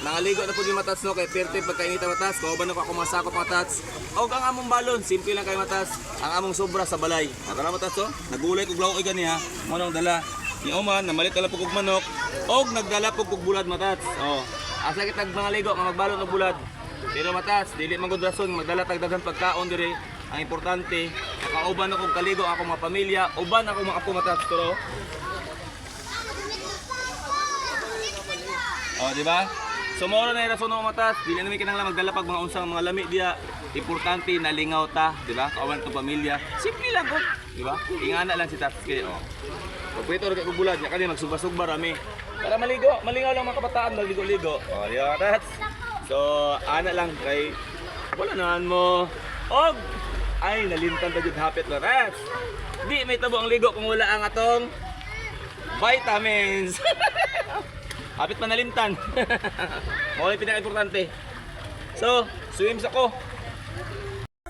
Nangaligo na pud mi, matats, no, kay perte pagkainita, matats. Kauban na ko ako mga sakop, matats. Og ang among balon, simple lang kay, matats. Ang among sobra sa balay. Tara, matats, oh. Nagulay kog law gani ha. Mo nang dala. Ni Oman, namalit na lang pud kog manok. Og nagdala pud kog bulad, matats. Oh. Asa kitag mga ligo nga magbalon og bulad. Pero matats, dili man gud rason magdala tag daghan pagkaon dire. Ang importante, nakauban ako og kaligo ang akong mga pamilya, uban ako mga apo, matats, pero oh, di ba? So mao na rason ng matas, dili na mi kinahanglan magdala pag mga unsang mga lami diya. Importante nalingaw ta, di ba? Kauban tong pamilya. Simple lang ko, di ba? Ingana lang si Tats kay oh. Pagpito ra kay kog bulad nya kani magsugba-sugba rami. Para maligo, malingaw lang mga kabataan magligo-ligo. Oh, di ba, Tats? So, ana lang kay wala naan mo. Og ay nalimtan ta jud hapit na, Tats. Di may tabo ang ligo kung wala ang atong vitamins. Hapit pa nalimtan. Mao yung pinaka-importante. So, swim sa ko.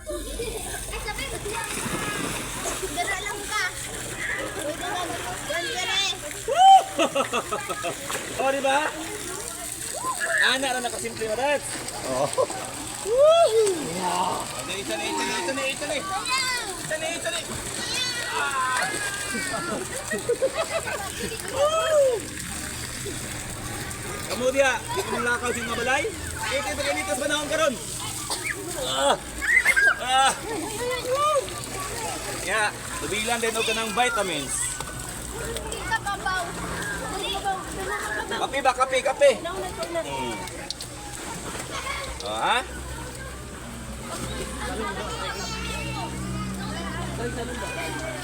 Ay, sabi mo. Dara lang ka. Pwede lang. Dandere. Oh, di ba? Ana ra nakasimple, matats. Oh. Woo! Yeah. Ito na, ito na, ito na, ito na. Ito na, ito na. Ah! Woo! Kamu diya, di ko malakaw sa mga balay. Ito ito kanitas panahon karon. Ah. Ah. Woo! Ya, tubilan din og kanang vitamins. Ka babaw. Kape ba? Kape, kape. Oh, ha?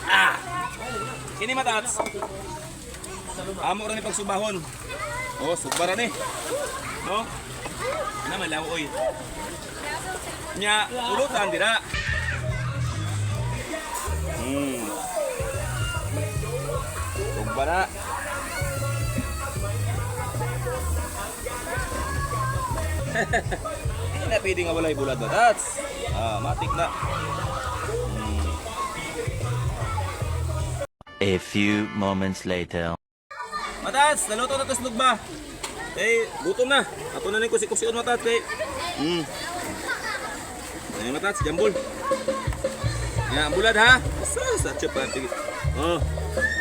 Ah! Kini, matats. Amo ra ni pagsubahon. Oh, suba ra ni. No? Na malaw oy. Nya, pulutan dira. Sugba na. Hindi na pwede nga walay bulad, matats. Ah, matik na. A few moments later. Matats, naluto na to ba? Eh, gutom na. Ato na ni kusi-kusion, matats, kay. Ay, matats, jambol. Ya, bulad ha. Sa sa chupa tige. Oh.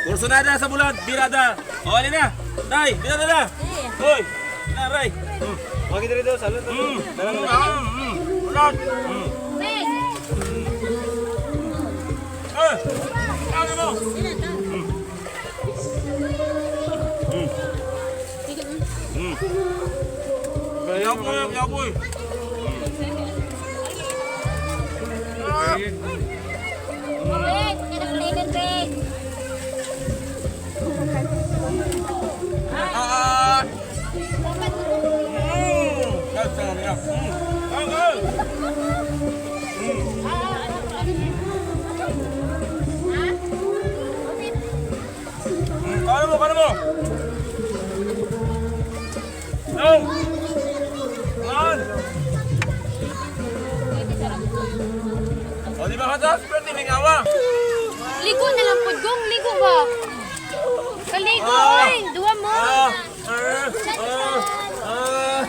Kursonada sa bulad, birada. Oh, alin na. Tay, birada na. Hoy. Na, ray. Magi diri daw salud. Bulad. Beg. Eh. Ano mo? Yapoy, yapoy. Beg, kinakailan, Beg. Ah! Ah, Kano mo, kano mo? No! Man! O, di ba ka tas? Pwede mingawa. Ligo na lang pud gong, ligo ba? Kaligo Ah! oy, duwa mo. Ah! Ah! Ah! Ah!